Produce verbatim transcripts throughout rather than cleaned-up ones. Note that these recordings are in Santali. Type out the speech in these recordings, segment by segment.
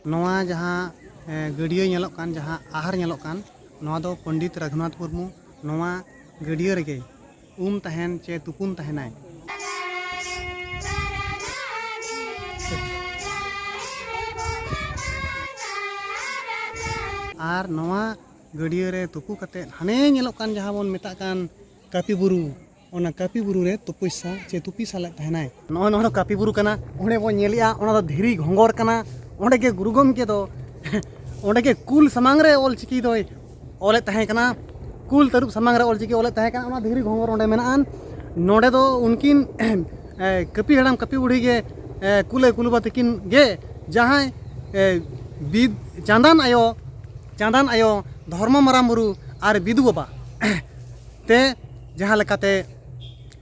ᱱᱚᱣᱟ ᱡᱟᱦᱟᱸ ᱜᱟᱹᱰᱭᱟᱹ ᱧᱮᱞᱚᱜ ᱠᱟᱱ, ᱡᱟᱦᱟᱸ ᱟᱦᱟᱨ ᱧᱮᱞᱚᱜ ᱠᱟᱱ, ᱱᱚᱣᱟ ᱫᱚ ᱯᱚᱱᱰᱤᱛ ᱨᱟᱹᱜᱷᱩᱱᱟᱛᱷ ᱢᱩᱨᱢᱩ ᱱᱚᱣᱟ ᱜᱟᱹᱰᱭᱟᱹ ᱨᱮᱜᱮ ᱩᱢ ᱛᱟᱦᱮᱱ ᱪᱮ ᱛᱩᱯᱩᱱ ᱛᱟᱦᱮᱱᱟᱭ᱾ ᱟᱨ ᱱᱚᱣᱟ ᱜᱟᱹᱰᱭᱟᱹ ᱨᱮ ᱛᱩᱯᱩ ᱠᱟᱛᱮᱫ ᱦᱟᱱᱮ ᱧᱮᱞᱚᱜ ᱠᱟᱱ ᱡᱟᱦᱟᱸ ᱵᱚᱱ ᱢᱮᱛᱟᱜ ᱠᱟᱱ ᱠᱟᱹᱯᱤ ᱵᱩᱨᱩ, ᱚᱱᱟ ᱠᱟᱹᱯᱤ ᱵᱩᱨᱩ ᱨᱮ ᱛᱩᱯᱩᱭ ᱥᱟ ᱪᱮ ᱛᱩᱯᱤ ᱥᱟᱞᱮᱫ ᱛᱟᱦᱮᱱᱟᱭ᱾ ᱱᱚᱜᱼᱚᱭ ᱱᱚᱣᱟ ᱫᱚ ᱠᱟᱹᱯᱤ ᱵᱩᱨᱩ ᱠᱟᱱᱟ᱾ ᱚᱸᱰᱮ ᱵᱚᱱ ᱧᱮᱞᱮᱜᱼᱟ, ᱚᱱᱟ ᱫᱚ ᱫᱷᱤᱨᱤ ᱜᱷᱚᱸᱜᱚᱨ ᱠᱟᱱᱟ᱾ ᱚᱸᱰᱮ ᱜᱮ ᱜᱩᱨᱩ ᱜᱚᱢᱠᱮ ᱫᱚ ᱚᱸᱰᱮ ᱜᱮ ᱠᱩᱞ ᱥᱟᱢᱟᱝ ᱨᱮ ᱚᱞ ᱪᱤᱠᱤ ᱫᱚᱭ ᱚᱞᱮᱫ ᱛᱟᱦᱮᱸ ᱠᱟᱱᱟ᱾ ᱠᱩᱞ ᱛᱟᱹᱨᱩᱵ ᱥᱟᱢᱟᱝ ᱨᱮ ᱚᱞ ᱪᱤᱠᱤ ᱚᱞᱮᱫ ᱛᱟᱦᱮᱸ ᱠᱟᱱᱟ᱾ ᱚᱱᱟ ᱫᱷᱤᱨᱤ ᱜᱷᱚᱸᱜᱚᱨ ᱚᱸᱰᱮ ᱢᱮᱱᱟᱜᱼᱟ᱾ ᱱᱚᱰᱮ ᱫᱚ ᱩᱱᱠᱤᱱ ᱠᱟᱹᱯᱤ ᱦᱟᱲᱟᱢ ᱠᱟᱹᱯᱤ ᱵᱩᱲᱦᱤ ᱜᱮ, ᱠᱩᱞᱟᱹᱭ ᱠᱩᱞᱩᱵᱟ ᱛᱟᱹᱠᱤᱱ ᱜᱮ ᱡᱟᱦᱟᱸᱭ ᱵᱤᱫ ᱪᱟᱸᱫᱟᱱ ᱟᱭᱳ, ᱪᱟᱸᱫᱟᱱ ᱟᱭᱳ ᱫᱷᱚᱨᱢᱚ ᱢᱟᱨᱟᱝ ᱵᱩᱨᱩ ᱟᱨ ᱵᱤᱫᱩ ᱵᱟᱵᱟ ᱛᱮ ᱡᱟᱦᱟᱸ ᱞᱮᱠᱟᱛᱮ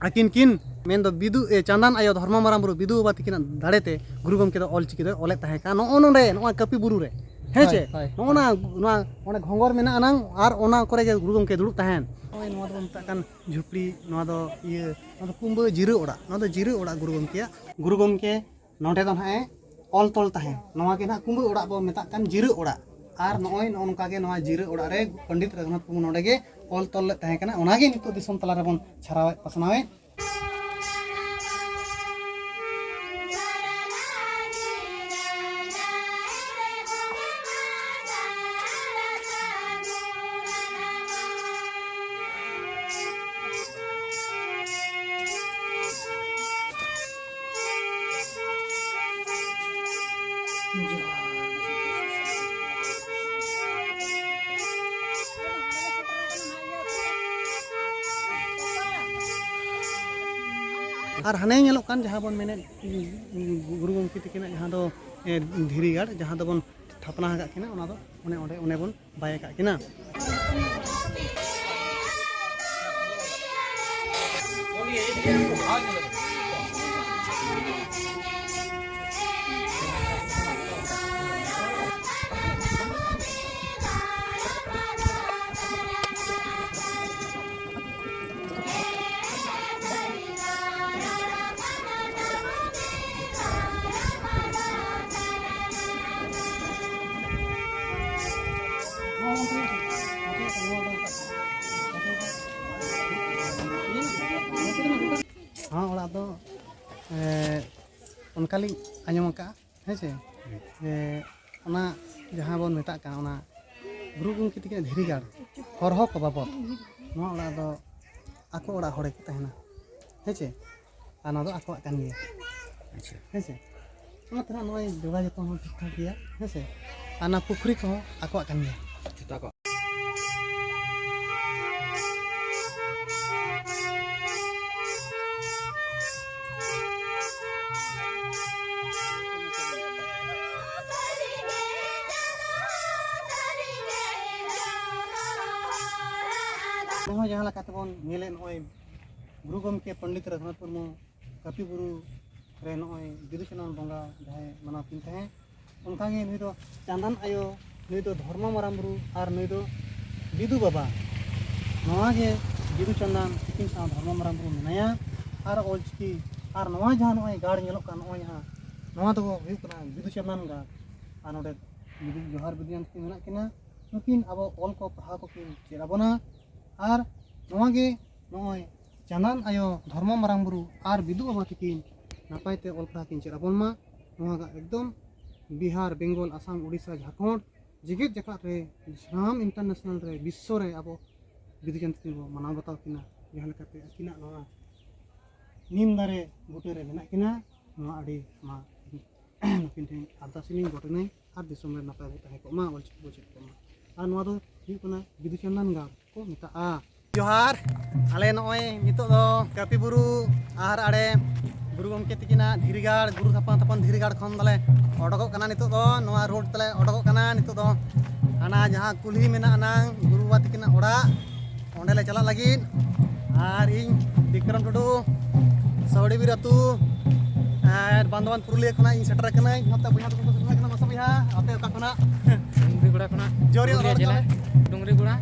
ᱟᱹᱠᱤᱱ ᱠᱤᱱ ᱢᱮᱱᱫᱚ ᱵᱤᱫᱩ, ᱮ, ᱪᱟᱸᱫᱟᱱ ᱟᱭᱳ ᱫᱷᱚᱨᱢᱚ ᱢᱟᱨᱟᱝ ᱵᱩᱨᱩ ᱵᱤᱫᱩ ᱵᱟᱵᱟ ᱛᱟᱹᱠᱤᱱᱟᱜ ᱫᱟᱲᱮ ᱛᱮ ᱜᱩᱨᱩ ᱜᱚᱢᱠᱮ ᱫᱚ ᱚᱞ ᱪᱤᱠᱤ ᱫᱚᱭ ᱚᱞᱮᱫ ᱛᱟᱦᱮᱸ ᱠᱟᱱᱟ᱾ ᱱᱚᱜᱼᱚ ᱱᱚᱰᱮ ᱱᱚᱣᱟ ᱠᱟᱹᱯᱤ ᱵᱩᱨᱩ ᱨᱮ, ᱦᱮᱸ ᱦᱳᱭ, ᱪᱮ? ᱦᱳᱭ, ᱱᱚᱜᱼᱚ ᱱᱟ, ᱦᱳᱭ᱾ ᱱᱚᱣᱟ ᱚᱸᱰᱮ ᱜᱷᱚᱸᱜᱚᱨ ᱢᱮᱱᱟᱜ ᱟᱱᱟᱝ ᱟᱨ ᱚᱱᱟ ᱠᱚᱨᱮ ᱜᱮ ᱜᱩᱨᱩ ᱜᱚᱢᱠᱮ ᱫᱩᱲᱩᱵ ᱛᱟᱦᱮᱱ᱾ ᱱᱚᱜᱼᱚᱭ ᱱᱚᱣᱟ ᱫᱚᱵᱚᱱ ᱢᱮᱛᱟᱜ ᱠᱟᱱ ᱡᱷᱩᱯᱲᱤ, ᱱᱚᱣᱟ ᱫᱚ ᱤᱭᱟᱹ, ᱱᱚᱣᱟ ᱫᱚ ᱠᱩᱢᱵᱟᱹ ᱡᱤᱨᱟᱹ ᱚᱲᱟᱜ, ᱱᱚᱣᱟ ᱫᱚ ᱡᱤᱨᱟᱹ ᱚᱲᱟᱜ ᱜᱩᱨᱩ ᱜᱚᱢᱠᱮᱭᱟᱜ᱾ ᱜᱩᱨᱩ ᱜᱚᱢᱠᱮ ᱱᱚᱰᱮ ᱫᱚ ᱱᱟᱦᱟᱜ ᱮ ᱚᱞ ᱛᱚᱞ ᱛᱟᱦᱮᱸ᱾ ᱱᱚᱣᱟ ᱜᱮ ᱱᱟᱦᱟᱜ ᱠᱩᱢᱵᱟᱹ ᱚᱲᱟᱜ ᱵᱚᱱ ᱢᱮᱛᱟᱜ ᱠᱟᱱ ᱡᱤᱨᱟᱹ ᱚᱲᱟᱜ᱾ ᱟᱨ ᱱᱚᱜᱼᱚᱭ ᱱᱚᱜᱼᱚ ᱱᱚᱝᱠᱟ ᱜᱮ ᱱᱚᱣᱟ ᱡᱤᱨᱟᱹ ᱚᱲᱟᱜ ᱨᱮ ᱯᱚᱱᱰᱤᱛ ᱨᱟᱹᱜᱷᱩᱱᱟᱛᱷ ᱢᱩᱨᱢᱩ ᱱᱚᱰᱮ ᱜᱮ ᱚᱞ ᱛᱚᱞ ᱞᱮᱫ ᱛᱟᱦᱮᱸ ᱠᱟᱱᱟ᱾ ᱚᱱᱟ ᱜᱮ ᱱᱤᱛᱚᱜ ᱫᱤᱥᱚᱢ ᱛᱟᱞᱟ ᱨᱮᱵᱚᱱ ᱪᱷᱟᱨᱟᱣᱮᱫ ᱯᱟᱥᱱᱟᱣᱮᱫ᱾ ᱟᱨ ᱦᱟᱱᱮ ᱧᱮᱞᱚᱜ ᱠᱟᱱ ᱡᱟᱦᱟᱸ ᱵᱚᱱ ᱢᱮᱱᱮᱫ, ᱜᱩᱨᱩ ᱜᱚᱢᱠᱮ ᱛᱟᱹᱠᱤᱱᱟᱜ ᱡᱟᱦᱟᱸ ᱫᱚ, ᱮ, ᱫᱷᱤᱨᱤ ᱜᱟᱲ, ᱡᱟᱦᱟᱸ ᱫᱚᱵᱚᱱ ᱛᱷᱟᱯᱱᱟ ᱟᱠᱟᱫ ᱠᱤᱱᱟ, ᱚᱱᱟ ᱫᱚ ᱚᱱᱮ ᱚᱸᱰᱮ, ᱚᱱᱮ ᱵᱚᱱ ᱵᱟᱭ ᱟᱠᱟᱫ ᱠᱤᱱᱟ᱾ ᱦᱚᱸ, ᱚᱲᱟᱜ ᱫᱚ, ᱮ, ᱚᱱᱠᱟᱞᱤᱧ ᱟᱸᱡᱚᱢ ᱟᱠᱟᱫᱼᱟ, ᱦᱮᱸ ᱥᱮ, ᱡᱮ ᱚᱱᱟ ᱡᱟᱦᱟᱸ ᱵᱚᱱ ᱢᱮᱛᱟᱜ ᱠᱟᱱ ᱚᱱᱟ ᱜᱩᱨᱩ ᱜᱚᱢᱠᱮ ᱛᱟᱹᱠᱤᱱᱟᱜ ᱫᱷᱤᱨᱤ ᱜᱟᱲ ᱦᱚᱨᱦᱚ ᱠᱚ ᱵᱟᱵᱚᱫ, ᱱᱚᱣᱟ ᱚᱲᱟᱜ ᱫᱚ ᱟᱠᱚ ᱚᱲᱟᱜ ᱦᱚᱲ ᱜᱮᱠᱚ ᱛᱟᱦᱮᱱᱟ, ᱦᱮᱸ ᱥᱮ, ᱟᱨ ᱱᱚᱣᱟ ᱫᱚ ᱟᱠᱚᱣᱟᱜ ᱠᱟᱱ ᱜᱮᱭᱟ, ᱟᱪᱪᱷᱟ᱾ ᱦᱮᱸ ᱥᱮ᱾ ᱚᱱᱟᱛᱮ ᱱᱟᱦᱟᱜ ᱱᱚᱜᱼᱚᱭ ᱡᱚᱜᱟᱣ ᱡᱚᱛᱚᱱ ᱦᱚᱸ ᱴᱷᱤᱠ ᱴᱷᱟᱠ ᱜᱮᱭᱟ, ᱦᱮᱸ ᱥᱮ, ᱟᱨ ᱚᱱᱟ ᱯᱩᱠᱷᱨᱤ ᱠᱚᱦᱚᱸ ᱟᱠᱚᱣᱟᱜ ᱠᱟᱱ ᱜᱮᱭᱟ᱾ ᱡᱚᱛᱚ ᱟᱠᱚᱣᱟᱜ᱾ ᱱᱚᱜᱼᱚᱭ ᱡᱟᱦᱟᱸ ᱞᱮᱠᱟ ᱛᱮᱵᱚᱱ ᱧᱮᱞᱮᱫ, ᱱᱚᱜᱼᱚᱭ ᱜᱩᱨᱩ ᱜᱚᱢᱠᱮ ᱯᱚᱱᱰᱤᱛ ᱨᱚᱜᱷᱩᱱᱟᱛᱷ ᱢᱩᱨᱢᱩ ᱠᱟᱹᱯᱤ ᱵᱩᱨᱩ ᱨᱮ ᱱᱚᱜᱼᱚᱭ ᱵᱤᱫᱩ ᱪᱟᱸᱫᱟᱱ ᱵᱚᱸᱜᱟ ᱡᱟᱦᱟᱸᱭ ᱢᱟᱱᱟᱣ ᱠᱤᱱ ᱛᱟᱦᱮᱸᱫ, ᱚᱱᱠᱟᱜᱮ ᱱᱩᱭ ᱫᱚ ᱪᱟᱸᱫᱟᱱ ᱟᱭᱳ, ᱱᱩᱭ ᱫᱚ ᱫᱷᱚᱨᱢᱚ ᱢᱟᱨᱟᱝ ᱵᱩᱨᱩ ᱟᱨ ᱱᱩᱭ ᱫᱚ ᱵᱤᱫᱩ ᱵᱟᱵᱟ᱾ ᱱᱚᱣᱟ ᱜᱮ ᱵᱤᱫᱩ ᱪᱟᱸᱫᱟᱱ ᱛᱤᱠᱤᱱ ᱥᱟᱶ ᱫᱷᱚᱨᱢᱚ ᱢᱟᱨᱟᱝ ᱵᱩᱨᱩ ᱢᱮᱱᱟᱭᱟ᱾ ᱟᱨ ᱚᱞᱪᱤᱠᱤ ᱟᱨ ᱱᱚᱣᱟ ᱡᱟᱦᱟᱸ ᱱᱚᱜᱼᱚᱭ ᱜᱟᱲ ᱧᱮᱞᱚᱜ ᱠᱟᱱ, ᱱᱚᱜᱼᱚᱭ ᱡᱟᱦᱟᱸ ᱱᱚᱣᱟ ᱫᱚ ᱦᱩᱭᱩᱜ ᱠᱟᱱᱟ ᱵᱤᱫᱩ ᱪᱟᱸᱫᱟᱱ ᱜᱟᱲ᱾ ᱟᱨ ᱱᱚᱰᱮ ᱵᱤᱫᱩ, ᱡᱚᱦᱟᱨ ᱵᱤᱫᱩ ᱪᱟᱸᱫᱟᱱ ᱛᱟᱹᱠᱤᱱ ᱢᱮᱱᱟᱜ ᱠᱤᱱᱟ᱾ ᱱᱩᱠᱤᱱ ᱟᱵᱚ ᱚᱞ ᱠᱚ ᱯᱟᱲᱦᱟᱣ ᱠᱚᱠᱤᱱ ᱪᱮᱫ ᱟᱵᱚᱱᱟ᱾ ᱟᱨ ᱱᱚᱣᱟ ᱜᱮ ᱱᱚᱜᱼᱚᱭ ᱪᱟᱸᱫᱟᱱ ᱟᱭᱳ, ᱫᱷᱚᱨᱢᱚ ᱢᱟᱨᱟᱝ ᱵᱩᱨᱩ ᱟᱨ ᱵᱤᱫᱩ ᱵᱟᱵᱟ ᱛᱟᱹᱠᱤᱱ ᱱᱟᱯᱟᱭ ᱛᱮ ᱚᱞ ᱯᱟᱲᱦᱟᱣ ᱠᱤᱱ ᱪᱮᱫ ᱟᱵᱚᱱ ᱢᱟ᱾ ᱱᱚᱣᱟ ᱜᱮ ᱮᱠᱫᱚᱢ ᱵᱤᱦᱟᱨ, ᱵᱮᱝᱜᱚᱞ, ᱟᱥᱟᱢ, ᱩᱰᱤᱥᱟ, ᱡᱷᱟᱲᱠᱷᱚᱸᱰ, ᱡᱮᱜᱮᱛ ᱡᱟᱠᱟᱛ ᱨᱮ ᱥᱟᱱᱟᱢ international ᱨᱮ, ᱵᱤᱥᱥᱚ ᱨᱮ ᱟᱵᱚ ᱵᱤᱫᱩ ᱪᱟᱸᱫᱟᱱ ᱛᱟᱹᱠᱤᱱ ᱵᱚ ᱢᱟᱱᱟᱣ ᱵᱟᱛᱟᱣ ᱠᱤᱱᱟ᱾ ᱡᱟᱦᱟᱸ ᱞᱮᱠᱟᱛᱮ ᱟᱹᱠᱤᱱᱟᱜ ᱱᱚᱣᱟ ᱱᱤᱢ ᱫᱟᱨᱮ ᱵᱩᱴᱟᱹ ᱨᱮ ᱢᱮᱱᱟᱜ ᱠᱤᱱᱟ, ᱱᱚᱣᱟ ᱟᱹᱰᱤ ᱢᱟ ᱱᱩᱠᱤᱱ ᱴᱷᱮᱱ ᱟᱨᱫᱟᱥ ᱞᱤᱧ ᱜᱚᱰ ᱟᱹᱧ ᱟᱨ ᱫᱤᱥᱚᱢ ᱨᱮ ᱱᱟᱯᱟᱭ ᱵᱚ ᱛᱟᱦᱮᱸ ᱠᱚᱜ ᱢᱟ, ᱚᱞᱪᱤᱠᱤ ᱵᱚ ᱪᱮᱫ ᱠᱚᱜ ᱢᱟ᱾ ᱟᱨ ᱱᱚᱣᱟ ᱫᱚ ᱦᱩᱭᱩᱜ ᱠᱟᱱᱟ ᱵᱤᱫᱩ ᱪᱟᱸᱫᱟᱱ ᱜᱟᱲ ᱠᱚ ᱢᱮᱛᱟᱜᱼᱟ᱾ ᱡᱚᱦᱟᱨ᱾ ᱟᱞᱮ ᱱᱚᱜᱼᱚᱭ ᱱᱤᱛᱚᱜ ᱫᱚ ᱠᱟᱹᱯᱤ ᱵᱩᱨᱩ ᱟᱦᱟᱨ ᱟᱲᱮ ᱜᱩᱨᱩ ᱜᱚᱢᱠᱮ ᱛᱤᱠᱤᱱᱟᱜ ᱫᱷᱤᱨᱤ ᱜᱟᱲ, ᱜᱩᱨᱩ ᱛᱷᱟᱯᱚᱱ ᱛᱷᱟᱯᱚᱱ ᱫᱷᱤᱨᱤ ᱜᱟᱲ ᱠᱷᱚᱱ ᱫᱚᱞᱮ ᱚᱰᱚᱠᱚᱜ ᱠᱟᱱᱟ᱾ ᱱᱤᱛᱚᱜ ᱫᱚ ᱱᱚᱣᱟ ᱨᱳᱰ ᱛᱮᱞᱮ ᱚᱰᱚᱠᱚᱜ ᱠᱟᱱᱟ᱾ ᱱᱤᱛᱚᱜ ᱫᱚ ᱦᱟᱱᱟ ᱡᱟᱦᱟᱸ ᱠᱩᱞᱦᱤ ᱢᱮᱱᱟᱜ ᱟᱱᱟᱝ ᱜᱩᱨᱩ ᱵᱟᱵᱟ ᱛᱤᱠᱤᱱᱟᱜ ᱚᱲᱟᱜ, ᱚᱸᱰᱮ ᱞᱮ ᱪᱟᱞᱟᱜ ᱞᱟᱹᱜᱤᱫ᱾ ᱟᱨ ᱤᱧ ᱵᱤᱠᱨᱚᱢ ᱴᱩᱰᱩ, ᱥᱟᱹᱣᱲᱤ ᱵᱤᱨ ᱟᱹᱛᱩ, ᱟᱨ ᱵᱟᱱᱫᱚᱣᱟᱱ ᱯᱩᱨᱩᱞᱤᱭᱟᱹ ᱠᱷᱚᱱᱟᱜ ᱤᱧ ᱥᱮᱴᱮᱨ ᱟᱠᱟᱱᱟᱹᱧ᱾ ᱱᱚᱛᱮ ᱵᱚᱭᱦᱟ ᱛᱟᱠᱚ ᱠᱚ ᱥᱮᱴᱮᱨ ᱟᱠᱟᱱᱟ᱾ ᱢᱟᱥᱮ ᱵᱚᱭᱦᱟ, ᱟᱯᱮ ᱚᱠᱟ ᱠᱷᱚᱱᱟᱜ? ᱰᱩᱝᱨᱤ ᱜᱚᱲᱟ ᱠᱷᱚᱱᱟᱜ᱾ ᱡᱳᱨ ᱧᱚᱜ ᱯᱩᱨᱩᱞᱤᱭᱟᱹ ᱨᱚᱲ ᱡᱮᱞᱟ, ᱛᱟᱞᱟᱝ ᱢᱮ᱾ ᱰᱩᱝᱨᱤ ᱜᱚᱲᱟ᱾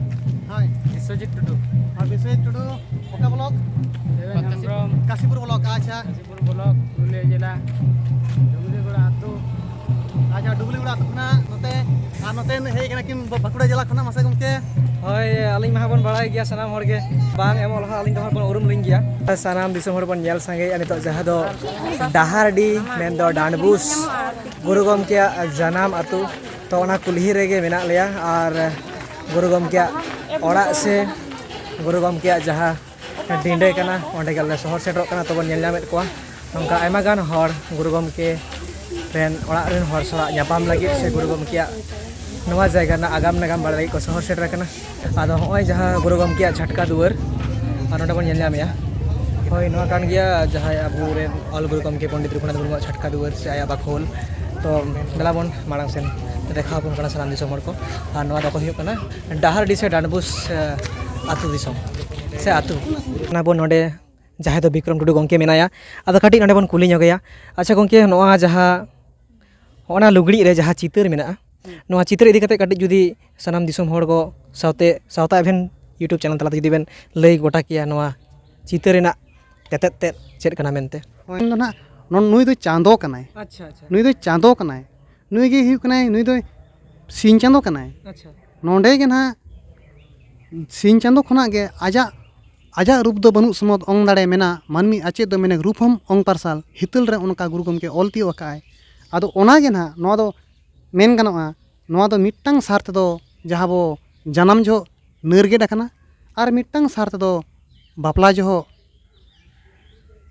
ᱦᱳᱭ᱾ ᱵᱤᱥᱥᱚᱡᱤᱛ ᱴᱩᱰᱩ᱾ ᱟᱨ ᱵᱤᱥᱥᱚᱡᱤᱛ ᱴᱩᱰᱩ, ᱚᱠᱟ ᱵᱞᱚᱠ? ᱫᱮᱵᱮᱱ ᱦᱮᱢᱵᱨᱚᱢ᱾ ᱠᱟᱥᱤᱯᱩᱨ ᱵᱞᱚᱠ, ᱟᱪᱪᱷᱟ᱾ ᱠᱟᱥᱤᱯᱩᱨ ᱵᱞᱚᱠ, ᱯᱩᱨᱩᱞᱤᱭᱟᱹ ᱡᱮᱞᱟ, ᱰᱩᱝᱨᱤ ᱜᱚᱲᱟ ᱟᱹᱛᱩ᱾ ᱟᱪᱪᱷᱟ, ᱰᱩᱵᱞᱤ ᱜᱚᱲᱟ ᱟᱹᱛᱩ ᱠᱷᱚᱱᱟᱜ ᱱᱚᱛᱮ ᱟᱨ ᱱᱚᱛᱮ ᱦᱮᱡ ᱠᱟᱱᱟ ᱠᱤᱱ ᱵᱟ-, ᱵᱟᱸᱠᱩᱲᱟ ᱡᱮᱞᱟ ᱠᱷᱚᱱᱟᱜ, ᱢᱟᱥᱮ ᱜᱚᱢᱠᱮ᱾ ᱦᱳᱭ, ᱟᱹᱞᱤᱧ ᱢᱟ ᱦᱟᱸᱜ ᱵᱚᱱ ᱵᱟᱲᱟᱭ ᱜᱮᱭᱟ ᱥᱟᱱᱟᱢ ᱦᱚᱲ ᱜᱮ, ᱵᱟᱝ ᱮᱢᱚᱜ ᱞᱟᱦᱟ ᱟᱹᱞᱤᱧ ᱫᱚ ᱦᱟᱸᱜ ᱵᱚᱱ ᱩᱨᱩᱢ ᱞᱤᱧ ᱜᱮᱭᱟ᱾ ᱥᱟᱱᱟᱢ ᱫᱤᱥᱚᱢ ᱦᱚᱲ ᱵᱚᱱ ᱧᱮᱞ ᱥᱟᱸᱜᱮᱭᱮᱫᱼᱟ ᱱᱤᱛᱚᱜ ᱡᱟᱦᱟᱸ ᱫᱚ ᱰᱟᱦᱟᱨᱰᱤ, ᱢᱮᱱᱫᱚ ᱰᱟᱸᱰᱵᱩᱥ, ᱜᱩᱨᱩ ᱜᱚᱢᱠᱮᱭᱟᱜ ᱡᱟᱱᱟᱢ ᱟᱹᱛᱩ᱾ ᱛᱚ, ᱚᱱᱟ ᱠᱩᱞᱦᱤ ᱨᱮᱜᱮ ᱢᱮᱱᱟᱜ ᱞᱮᱭᱟ ᱟᱨ ᱜᱩᱨᱩ ᱜᱚᱢᱠᱮᱭᱟᱜ ᱚᱲᱟᱜ ᱥᱮ ᱜᱩᱨᱩ ᱜᱚᱢᱠᱮᱭᱟᱜ ᱡᱟᱦᱟᱸ ᱰᱤᱸᱰᱟᱹ ᱠᱟᱱᱟ, ᱚᱸᱰᱮ ᱜᱮᱞᱮ ᱥᱚᱦᱚᱨ ᱥᱮᱴᱮᱨᱚᱜ ᱠᱟᱱᱟ᱾ ᱛᱚᱵᱚᱱ ᱧᱮᱞ ᱧᱟᱢᱮᱫ ᱠᱚᱣᱟ ᱱᱚᱝᱠᱟ ᱟᱭᱢᱟ ᱜᱟᱱ ᱦᱚᱲ ᱜᱩᱨᱩ ᱜᱚᱢᱠᱮ ᱨᱮᱱ ᱚᱲᱟᱜ ᱨᱮᱱ ᱦᱚᱲ ᱥᱟᱞᱟᱜ ᱧᱟᱯᱟᱢ ᱞᱟᱹᱜᱤᱫ ᱥᱮ ᱜᱩᱨᱩ ᱜᱚᱢᱠᱮᱭᱟᱜ ᱱᱚᱣᱟ ᱡᱟᱭᱜᱟ ᱨᱮᱱᱟᱜ ᱟᱜᱟᱢ ᱱᱟᱜᱟᱢ ᱵᱟᱲᱟᱭ ᱞᱟᱹᱜᱤᱫ ᱠᱚ ᱥᱚᱦᱚᱨ ᱥᱮᱴᱮᱨ ᱟᱠᱟᱱᱟ᱾ ᱟᱫᱚ ᱦᱚᱸᱜᱼᱚᱭ ᱡᱟᱦᱟᱸ ᱜᱩᱨᱩ ᱜᱚᱢᱠᱮᱭᱟᱜ ᱪᱷᱟᱴᱠᱟ ᱫᱩᱣᱟᱹᱨ, ᱟᱨ ᱱᱚᱸᱰᱮ ᱵᱚᱱ ᱧᱮᱞ ᱧᱟᱢᱮᱜᱼᱟ, ᱦᱳᱭ, ᱱᱚᱣᱟ ᱠᱟᱱ ᱜᱮᱭᱟ ᱡᱟᱦᱟᱸᱭ ᱟᱵᱚᱨᱮᱱ ᱚᱞ ᱜᱩᱨᱩ ᱜᱚᱢᱠᱮ ᱯᱚᱱᱰᱤᱛ ᱨᱚᱜᱷᱩᱱᱟᱛᱷ ᱢᱩᱨᱢᱩᱣᱟᱜ ᱪᱷᱟᱴᱠᱟ ᱫᱩᱣᱟᱹᱨ ᱥᱮ ᱟᱭᱟᱜ ᱵᱟᱠᱷᱳᱞ᱾ ᱛᱚ ᱫᱮᱞᱟ ᱵᱚᱱ ᱢᱟᱲᱟᱝ ᱥᱮᱱ ᱫᱮᱠᱷᱟᱣ ᱟᱵᱚᱱ ᱠᱟᱱᱟ ᱥᱟᱱᱟᱢ ᱫᱤᱥᱚᱢ ᱦᱚᱲ ᱠᱚ᱾ ᱟᱨ ᱱᱚᱣᱟ ᱫᱚᱠᱚ ᱦᱩᱭᱩᱜ ᱠᱟᱱᱟ ᱰᱟᱦᱟᱨᱰᱤ ᱥᱮ ᱰᱟᱸᱰᱵᱩᱥ, ᱮ, ᱟᱹᱛᱩ ᱫᱤᱥᱚᱢ ᱥᱮ ᱟᱹᱛᱩ᱾ ᱚᱱᱟ ᱵᱚᱱ ᱱᱚᱰᱮ ᱡᱟᱦᱟᱸᱭ ᱫᱚ ᱵᱤᱠᱨᱚᱢ ᱴᱩᱰᱩ ᱜᱚᱢᱠᱮ ᱢᱮᱱᱟᱭᱟ, ᱟᱫᱚ ᱠᱟᱹᱴᱤᱡ ᱱᱚᱰᱮ ᱵᱚᱱ ᱠᱩᱞᱤ ᱧᱚᱜᱮᱭᱟ᱾ ᱟᱪᱪᱷᱟ ᱜᱚᱢᱠᱮ, ᱱᱚᱣᱟ ᱡᱟᱦᱟᱸ, ᱱᱚᱜᱼᱚ ᱱᱟ ᱞᱩᱜᱽᱲᱤᱡ ᱨᱮ ᱡᱟᱦᱟᱸ ᱪᱤᱛᱟᱹᱨ ᱢᱮᱱᱟᱜᱼᱟ, ᱱᱚᱣᱟ ᱪᱤᱛᱟᱹᱨ ᱤᱫᱤ ᱠᱟᱛᱮ ᱠᱟᱹᱴᱤᱡ ᱡᱩᱫᱤ ᱥᱟᱱᱟᱢ ᱫᱤᱥᱚᱢ ᱦᱚᱲ ᱠᱚ ᱥᱟᱶᱛᱮ ᱥᱟᱶᱛᱟ ᱮᱵᱷᱮᱱ YouTube channel ᱛᱟᱞᱟᱛᱮ ᱡᱩᱫᱤ ᱵᱮᱱ ᱞᱟᱹᱭ ᱜᱚᱴᱟ ᱠᱮᱭᱟ ᱱᱚᱣᱟ ᱪᱤᱛᱟᱹᱨ ᱨᱮᱱᱟᱜ ᱛᱮᱛᱮᱫ ᱛᱮᱫ ᱪᱮᱫ ᱠᱟᱱᱟ ᱢᱮᱱᱛᱮ? ᱱᱚᱜᱼᱚᱭ ᱫᱚ ᱱᱟᱦᱟᱜ ᱱᱚ-, ᱱᱩᱭ ᱫᱚ ᱪᱟᱸᱫᱚ ᱠᱟᱱᱟᱭ᱾ ᱟᱪᱪᱷᱟ, ᱟᱪᱪᱷᱟ᱾ ᱱᱩᱭ ᱫᱚ ᱪᱟᱸᱫᱚ ᱠᱟᱱᱟᱭ᱾ ᱱᱩᱭ ᱜᱮ ᱦᱩᱭᱩᱜ ᱠᱟᱱᱟᱭ, ᱱᱩᱭ ᱫᱚ ᱥᱤᱧ ᱪᱟᱸᱫᱚ ᱠᱟᱱᱟᱭ᱾ ᱟᱪᱪᱷᱟ᱾ ᱱᱚᱰᱮ ᱜᱮ ᱱᱟᱦᱟᱜ ᱥᱤᱧ ᱪᱟᱸᱫᱚ ᱠᱷᱚᱱᱟᱜ ᱜᱮ ᱟᱡᱟᱜ, ᱟᱡᱟᱜ ᱨᱩᱯ ᱫᱚ ᱵᱟᱹᱱᱩᱜ ᱥᱚᱢᱚᱛ ᱚᱝ ᱫᱟᱲᱮ ᱢᱮᱱᱟᱜ, ᱢᱟᱹᱱᱢᱤ ᱟᱪᱮᱫ ᱫᱚ ᱢᱮᱱᱮᱠ ᱨᱩᱯ ᱦᱚᱸᱢ ᱚᱝ ᱯᱟᱨᱥᱟᱞ, ᱦᱤᱛᱟᱹᱞ ᱨᱮ ᱚᱱᱠᱟ ᱜᱩᱨᱩ ᱜᱚᱢᱠᱮ ᱚᱞ ᱛᱤᱭᱳᱜ ᱟᱠᱟᱫᱼᱟᱭ᱾ ᱟᱫᱚ ᱚᱱᱟ ᱜᱮ ᱱᱟᱦᱟᱜ ᱱᱚᱣᱟ ᱫᱚ ᱢᱮᱱ ᱜᱟᱱᱚᱜᱼᱟ, ᱱᱚᱣᱟ ᱫᱚ ᱢᱤᱫᱴᱟᱝ ᱥᱟᱨ ᱛᱮᱫᱚ ᱡᱟᱦᱟᱸ ᱵᱚ ᱡᱟᱱᱟᱢ ᱡᱚᱦᱚᱜ ᱱᱟᱹᱨ ᱜᱮᱫ ᱟᱠᱟᱱᱟ, ᱟᱨ ᱢᱤᱫᱴᱟᱝ ᱥᱟᱨ ᱛᱮᱫᱚ ᱵᱟᱯᱞᱟ ᱡᱚᱦᱚᱜ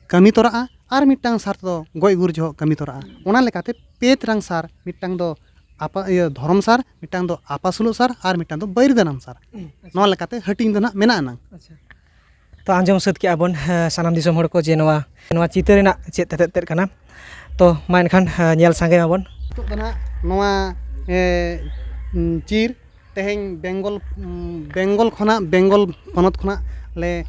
ᱠᱟᱹᱢᱤ ᱛᱚᱨᱟᱜᱼᱟ, ᱟᱨ ᱢᱤᱫᱴᱟᱝ ᱥᱟᱨ ᱛᱮᱫᱚ ᱜᱚᱡ ᱜᱩᱨ ᱡᱚᱦᱚᱜ ᱠᱟᱹᱢᱤ ᱛᱚᱨᱟᱜᱼᱟ᱾ ᱚᱱᱟ ᱞᱮᱠᱟᱛᱮ ᱯᱮ ᱛᱮᱨᱟᱝ ᱥᱟᱨ, ᱢᱤᱫᱴᱟᱝ ᱫᱚ ᱟᱯᱟ-, ᱤᱭᱟᱹ, ᱫᱷᱚᱨᱚᱢ ᱥᱟᱨ, ᱢᱤᱫᱴᱟᱝ ᱫᱚ ᱟᱯᱟᱥᱩᱞᱚᱜ ᱥᱟᱨ, ᱟᱨ ᱢᱤᱫᱴᱟᱝ ᱫᱚ ᱵᱟᱹᱭᱨᱤ ᱫᱟᱱᱟᱢ ᱥᱟᱨ᱾ ᱟᱪᱪᱷᱟ᱾ ᱱᱚᱣᱟ ᱞᱮᱠᱟᱛᱮ ᱦᱟᱹᱴᱤᱧ ᱫᱚ ᱱᱟᱦᱟᱜ ᱢᱮᱱᱟᱜ ᱟᱱᱟᱝ᱾ ᱟᱪᱪᱷᱟ᱾ ᱛᱚ, ᱟᱸᱡᱚᱢ ᱥᱟᱹᱛ ᱠᱮᱜᱼᱟ ᱵᱚᱱ, ᱦᱮᱸ, ᱥᱟᱱᱟᱢ ᱫᱤᱥᱚᱢ ᱦᱚᱲ ᱠᱚ ᱡᱮ ᱱᱚᱣᱟ, ᱱᱚᱣᱟ ᱪᱤᱛᱟᱹᱨ ᱨᱮᱱᱟᱜ ᱪᱮᱫ ᱛᱮᱛᱮᱫ ᱛᱮᱫ ᱠᱟᱱᱟ᱾ ᱛᱚ, ᱢᱟ ᱮᱱᱠᱷᱟᱱ, ᱦᱮᱸ, ᱧᱮᱞ ᱥᱟᱸᱜᱮ ᱢᱟᱵᱚᱱ᱾ ᱱᱤᱛᱚᱜ ᱫᱚ ᱱᱟᱦᱟᱜ ᱱᱚᱣᱟ, ᱮ, ᱩᱸ, ᱪᱤᱨ ᱛᱮᱦᱮᱧ ᱵᱮᱝᱜᱚᱞ, ᱩᱸ, ᱵᱮᱝᱜᱚᱞ ᱠᱷᱚᱱᱟᱜ, ᱵᱮᱝᱜᱚᱞ ᱯᱚᱱᱚᱛ ᱠᱷᱚᱱᱟᱜ ᱞᱮ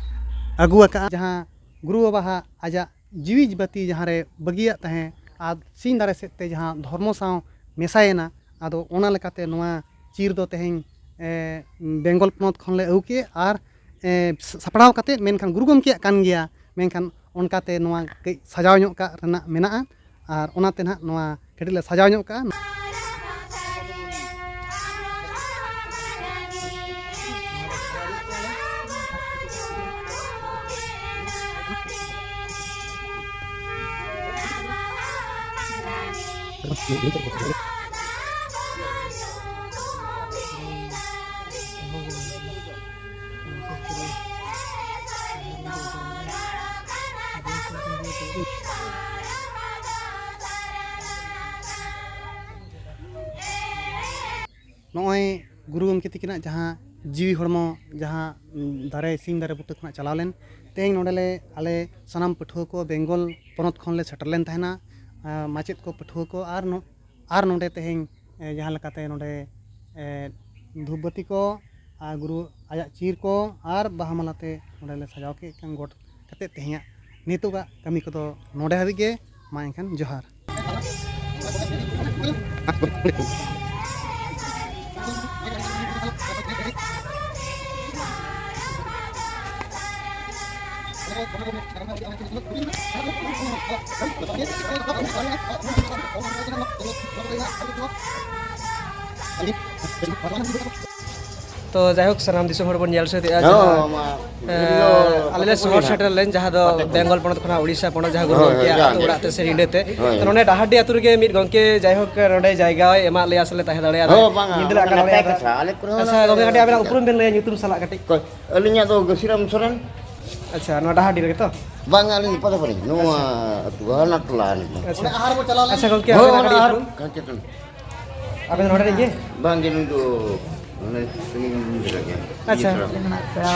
ᱟᱹᱜᱩ ᱟᱠᱟᱫᱼᱟ, ᱡᱟᱦᱟᱸ ᱜᱩᱨᱩ ᱵᱟᱵᱟᱣᱟᱜ ᱟᱡᱟᱜ ᱡᱤᱣᱤ ᱵᱟᱹᱛᱤ ᱡᱟᱦᱟᱸ ᱨᱮ ᱵᱟᱹᱜᱤᱭᱟᱜ ᱛᱟᱦᱮᱸ, ᱟᱨ ᱥᱤᱧ ᱫᱟᱲᱮ ᱥᱮᱫ ᱛᱮ ᱡᱟᱦᱟᱸ ᱫᱷᱚᱨᱢᱚ ᱥᱟᱶ ᱢᱮᱥᱟᱭᱮᱱᱟ, ᱟᱫᱚ ᱚᱱᱟ ᱞᱮᱠᱟᱛᱮ ᱱᱚᱣᱟ ᱪᱤᱨ ᱫᱚ ᱛᱮᱦᱮᱧ, ᱮ, ᱵᱮᱝᱜᱚᱞ ᱯᱚᱱᱚᱛ ᱠᱷᱚᱱ ᱞᱮ ᱟᱹᱜᱩ ᱠᱮᱫᱼᱟ ᱟᱨ, ᱮ, ᱥᱟᱯᱲᱟᱣ ᱠᱟᱛᱮᱫ, ᱢᱮᱱᱠᱷᱟᱱ ᱜᱩᱨᱩ ᱜᱚᱢᱠᱮᱭᱟᱜ ᱠᱟᱱ ᱜᱮᱭᱟ, ᱢᱮᱱᱠᱷᱟᱱ ᱚᱱᱠᱟᱛᱮ ᱱᱚᱣᱟ ᱠᱟᱹᱡ ᱥᱟᱡᱟᱣ ᱧᱚᱜ ᱠᱟᱜ ᱨᱮᱱᱟᱜ ᱢᱮᱱᱟᱜᱼᱟ᱾ ᱟᱨ ᱚᱱᱟᱛᱮ ᱱᱟᱦᱟᱜ ᱱᱚᱣᱟ ᱠᱟᱹᱴᱤᱡ ᱞᱮ ᱥᱟᱡᱟᱣ ᱧᱚᱜ ᱠᱟᱜᱼᱟ᱾ ᱱᱚᱜᱼᱚᱭ ᱜᱩᱨᱩ ᱜᱚᱢᱠᱮ ᱛᱤᱠᱤᱱᱟᱜ ᱡᱟᱦᱟᱸ ᱡᱤᱣᱤ ᱦᱚᱲᱢᱚ, ᱡᱟᱦᱟᱸ, ᱩᱸ, ᱫᱟᱨᱮ, ᱥᱤᱧ ᱫᱟᱨᱮ ᱵᱩᱴᱟᱹ ᱠᱷᱚᱱᱟᱜ ᱪᱟᱞᱟᱣ ᱞᱮᱱ, ᱛᱮᱦᱮᱧ ᱱᱚᱰᱮ ᱞᱮ, ᱟᱞᱮ ᱥᱟᱱᱟᱢ ᱯᱟᱹᱴᱷᱩᱣᱟᱹ ᱠᱚ ᱵᱮᱝᱜᱚᱞ ᱯᱚᱱᱚᱛ ᱠᱷᱚᱱ ᱞᱮ ᱥᱮᱴᱮᱨ ᱞᱮᱱ ᱛᱟᱦᱮᱱᱟ᱾ ᱟᱸ, ᱢᱟᱪᱮᱫ ᱠᱚ, ᱯᱟᱹᱴᱷᱩᱣᱟᱹ ᱠᱚ ᱟᱨ ᱱᱚ-, ᱟᱨ ᱱᱚᱰᱮ ᱛᱮᱦᱮᱧ, ᱮ, ᱡᱟᱦᱟᱸ ᱞᱮᱠᱟᱛᱮ ᱱᱚᱰᱮ, ᱮ, ᱫᱷᱩᱯ ᱵᱟᱹᱛᱤ ᱠᱚ ᱟᱨ ᱜᱩᱨᱩ ᱟᱭᱟᱜ ᱪᱤᱨ ᱠᱚ ᱟᱨ ᱵᱟᱦᱟ ᱢᱟᱞᱟ ᱛᱮ ᱱᱚᱰᱮ ᱞᱮ ᱥᱟᱡᱟᱣ ᱠᱮᱫ ᱠᱷᱟᱱ ᱜᱚᱴ ᱠᱟᱛᱮᱫ ᱛᱮᱦᱮᱧᱟᱜ ᱱᱤᱛᱚᱜᱟᱜ ᱠᱟᱹᱢᱤ ᱠᱚᱫᱚ ᱱᱚᱰᱮ ᱦᱟᱹᱵᱤᱡ ᱜᱮ᱾ ᱢᱟ ᱮᱱᱠᱷᱟᱱ ᱡᱚᱦᱟᱨ᱾ ᱛᱚ ᱡᱟᱭᱦᱳᱠ, ᱥᱟᱱᱟᱢ ᱫᱤᱥᱚᱢ ᱦᱚᱲ ᱵᱚᱱ ᱧᱮᱞ ᱥᱟᱹᱛ ᱮᱜᱼᱟ, ᱦᱚᱸ, ᱡᱟᱦᱟᱸ, ᱢᱟ, ᱮᱸ, ᱤᱧ ᱫᱚ ᱟᱞᱮ ᱞᱮ ᱥᱚᱦᱚᱨ ᱥᱮᱴᱮᱨ ᱞᱮᱱ, ᱡᱟᱦᱟᱸ ᱫᱚ ᱯᱟᱛᱮ ᱠᱷᱚᱱ᱾ ᱵᱮᱝᱜᱚᱞ ᱯᱚᱱᱚᱛ ᱠᱷᱚᱱᱟᱜ ᱩᱲᱤᱥᱥᱟ ᱯᱚᱱᱚᱛ, ᱡᱟᱦᱟᱸ ᱜᱩᱨᱩ ᱦᱳᱭ, ᱦᱳᱭ, ᱜᱚᱢᱠᱮᱭᱟᱜ ᱡᱚᱦᱟᱨ ᱟᱹᱛᱩ ᱜᱮ᱾ ᱚᱲᱟᱜ ᱛᱮ ᱥᱮ ᱤᱸᱰᱟᱹ ᱛᱮ᱾ ᱦᱳᱭ᱾ ᱛᱚ ᱱᱚᱰᱮ ᱰᱟᱦᱟᱨᱰᱤ ᱟᱹᱛᱩ ᱨᱮᱜᱮ ᱢᱤᱫ ᱜᱚᱢᱠᱮ ᱡᱟᱭᱦᱳᱠ ᱱᱚᱰᱮ ᱡᱟᱭᱜᱟ ᱦᱚᱸᱭ ᱮᱢᱟᱜ ᱞᱮᱭᱟ ᱥᱮᱞᱮ ᱛᱟᱦᱮᱸ ᱫᱟᱲᱮᱭᱟᱫᱟ᱾ ᱦᱳᱭ, ᱵᱟᱝᱟ, ᱧᱤᱫᱟᱹ ᱚᱱᱟ ᱟᱠᱟᱱ ᱱᱟᱯᱟᱭ ᱨᱮᱭᱟᱜ ᱠᱟᱛᱷᱟ, ᱟᱞᱮ ᱠᱚᱨᱮ ᱦᱚᱸ ᱟᱪᱪᱷᱟ, ᱚᱱᱟ ᱜᱚᱢᱠᱮ ᱠᱟᱹᱴᱤᱡ ᱟᱵᱮᱱᱟᱜ ᱩᱯᱨᱩᱢ ᱵᱮᱱ ᱞᱟᱹᱭᱟ, ᱧᱩᱛᱩᱢ ᱥᱟᱞᱟᱜ ᱠᱟᱹᱴᱤᱡ᱾ ᱚᱠᱚᱭ? ᱟᱹᱞᱤᱧᱟᱜ ᱫᱚ ᱜᱟᱹᱥᱤᱨᱟᱢ ᱥᱚᱨᱮᱱ᱾ ᱟᱪᱪᱷᱟ, ᱱᱚᱣᱟ ᱰᱟᱦᱟᱨᱰᱤ ᱨᱮᱜᱮ ᱛᱚ? ᱵᱟᱝᱟ, ᱟᱹᱞᱤᱧ ᱯᱟᱛᱟᱯᱟᱨᱤ, ᱱᱚᱣᱟ ᱟᱪᱪᱷᱟ᱾ ᱟᱹᱛᱩ, ᱦᱟᱱᱟ ᱴᱚᱞᱟ ᱟᱹᱞᱤᱧ ᱫᱚ᱾ ᱟᱪᱪᱷᱟ᱾ ᱟᱪᱪᱷᱟ ᱜᱚᱢᱠᱮ, ᱦᱳᱭ, ᱟᱵᱮᱱᱟᱜ ᱚᱱᱟ ᱠᱟᱹᱴᱤᱡ ᱟᱨ ᱩᱯᱨᱩᱢ? ᱠᱟᱱᱪᱚᱱ᱾ ᱟᱵᱮᱱ ᱱᱚᱰᱮ ᱨᱮᱱ ᱜᱮ? ᱵᱟᱝ ᱜᱮ, ᱱᱩᱭ ᱫᱚ ᱱᱚᱰᱮ ᱥᱟᱺᱜᱤᱧ ᱫᱷᱟᱨᱟ ᱜᱮᱭᱟ᱾ ᱟᱪᱪᱷᱟ᱾ ᱤᱭᱟᱹ ᱛᱷᱚᱲᱟ᱾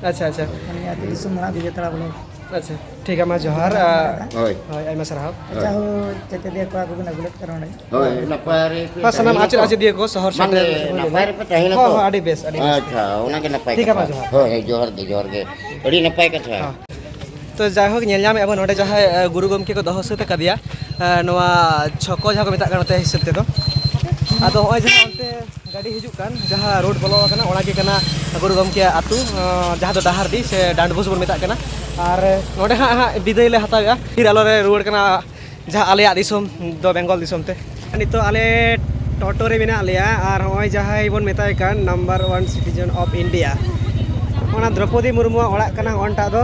ᱟᱪᱪᱷᱟ, ᱟᱪᱪᱷᱟ᱾ ᱟᱹᱞᱤᱧ ᱟᱹᱛᱩ ᱫᱤᱥᱚᱢ ᱫᱚ ᱱᱟᱦᱟᱜ ᱵᱤᱡᱮᱛᱟᱲᱟ ᱵᱚᱞᱮ᱾ ᱟᱪᱪᱷᱟ, ᱴᱷᱤᱠ ᱜᱮᱭᱟ, ᱢᱟ ᱡᱚᱦᱟᱨ᱾ ᱦᱳᱭ᱾ ᱦᱳᱭ, ᱟᱭᱢᱟ ᱥᱟᱨᱦᱟᱣ᱾ ᱟᱪᱪᱷᱟ, ᱦᱳᱭ, ᱪᱮᱛᱮᱫᱤᱭᱟᱹ ᱠᱚᱲᱟ ᱠᱚᱵᱤᱱ ᱟᱹᱜᱩ ᱞᱮᱫ ᱠᱚᱣᱟ ᱱᱚᱰᱮ᱾ ᱦᱳᱭ, ᱱᱟᱯᱟᱭ ᱨᱮ ᱯᱮ ᱦᱳᱭ, ᱥᱟᱱᱟᱢ ᱛᱟᱦᱮᱸᱭᱮᱱᱟ ᱟᱪᱮᱫ ᱛᱚ? ᱟᱪᱮᱫᱤᱭᱟᱹ ᱠᱚ ᱥᱚᱦᱚᱨ ᱵᱟᱝ ᱥᱮᱴᱮᱨ ᱜᱮ, ᱦᱩᱭ ᱱᱟᱯᱟᱭ ᱞᱮᱱᱟ᱾ ᱨᱮᱯᱮ ᱛᱟᱦᱮᱸᱭᱮᱱᱟ ᱦᱳᱭ, ᱛᱚ? ᱦᱳᱭ, ᱟᱹᱰᱤ ᱵᱮᱥ, ᱟᱹᱰᱤ ᱵᱮᱥ᱾ ᱟᱪᱪᱷᱟ, ᱚᱱᱟ ᱜᱮ ᱱᱟᱯᱟᱭ ᱴᱷᱤᱠ ᱜᱮᱭᱟ, ᱠᱟᱛᱷᱟ᱾ ᱢᱟ ᱡᱚᱦᱟᱨ᱾ ᱦᱳᱭ, ᱦᱳᱭ, ᱡᱚᱦᱟᱨ ᱜᱮ, ᱡᱚᱦᱟᱨ ᱜᱮ᱾ ᱟᱹᱰᱤ ᱱᱟᱯᱟᱭ ᱠᱟᱛᱷᱟ᱾ ᱦᱳᱭ᱾ ᱛᱚ ᱡᱟᱭᱦᱳᱠ, ᱧᱮᱞ ᱧᱟᱢᱮᱫᱼᱟ ᱵᱚᱱ ᱱᱚᱰᱮ ᱡᱟᱦᱟᱸᱭ, ᱮ, ᱜᱩᱨᱩ ᱜᱚᱢᱠᱮ ᱠᱚ ᱫᱚᱦᱚ ᱥᱟᱹᱛ ᱟᱠᱟᱫᱮᱭᱟ, ᱮ, ᱱᱚᱣᱟ ᱪᱷᱚᱠᱚ ᱡᱟᱦᱟᱸ ᱠᱚ ᱢᱮᱛᱟᱜ ᱠᱟᱱᱟ ᱱᱚᱛᱮ ᱦᱤᱥᱟᱹᱵ ᱛᱮᱫᱚ᱾ ᱟᱫᱚ ᱦᱚᱸᱜᱼᱚᱭ ᱡᱟᱦᱟᱸ ᱚᱱᱛᱮ ᱜᱟᱹᱰᱤ ᱦᱤᱡᱩᱜ ᱠᱟᱱ, ᱡᱟᱦᱟᱸ ᱨᱳᱰ ᱵᱚᱞᱚ ᱟᱠᱟᱱᱟ, ᱚᱱᱟ ᱜᱮ ᱠᱟᱱᱟ ᱜᱩᱨᱩ ᱜᱚᱢᱠᱮᱭᱟᱜ ᱟᱹᱛᱩ, ᱮ, ᱡᱟᱦᱟᱸ ᱫᱚ ᱰᱟᱦᱟᱨᱰᱤ ᱥᱮ ᱰᱟᱸᱰᱵᱳᱥ ᱵᱚᱱ ᱢᱮᱛᱟᱜ ᱠᱟᱱᱟ᱾ ᱟᱨ ᱱᱚᱰᱮ ᱦᱟᱸᱜ, ᱦᱟᱸᱜ ᱵᱤᱫᱟᱹᱭ ᱞᱮ ᱦᱟᱛᱟᱣᱮᱫᱼᱟ, ᱯᱷᱤᱨ ᱟᱞᱚ ᱞᱮ ᱨᱩᱣᱟᱹᱲ ᱠᱟᱱᱟ ᱡᱟᱦᱟᱸ ᱟᱞᱮᱭᱟᱜ ᱫᱤᱥᱚᱢ ᱫᱚ ᱵᱮᱝᱜᱚᱞ ᱫᱤᱥᱚᱢ ᱛᱮ᱾ ᱱᱤᱛᱚᱜ ᱟᱞᱮ ᱴᱳᱴᱳ ᱨᱮ ᱢᱮᱱᱟᱜ ᱞᱮᱭᱟ, ᱟᱨ ᱦᱚᱸᱜᱼᱚᱭ ᱡᱟᱦᱟᱸᱭ ᱵᱚᱱ ᱢᱮᱛᱟᱭ ᱠᱟᱱ number one citizen of India, ᱚᱱᱟ ᱫᱨᱚᱯᱚᱫᱤ ᱢᱩᱨᱢᱩᱣᱟᱜ ᱚᱲᱟᱜ ᱠᱟᱱᱟ ᱚᱱᱴᱟᱜ ᱫᱚ᱾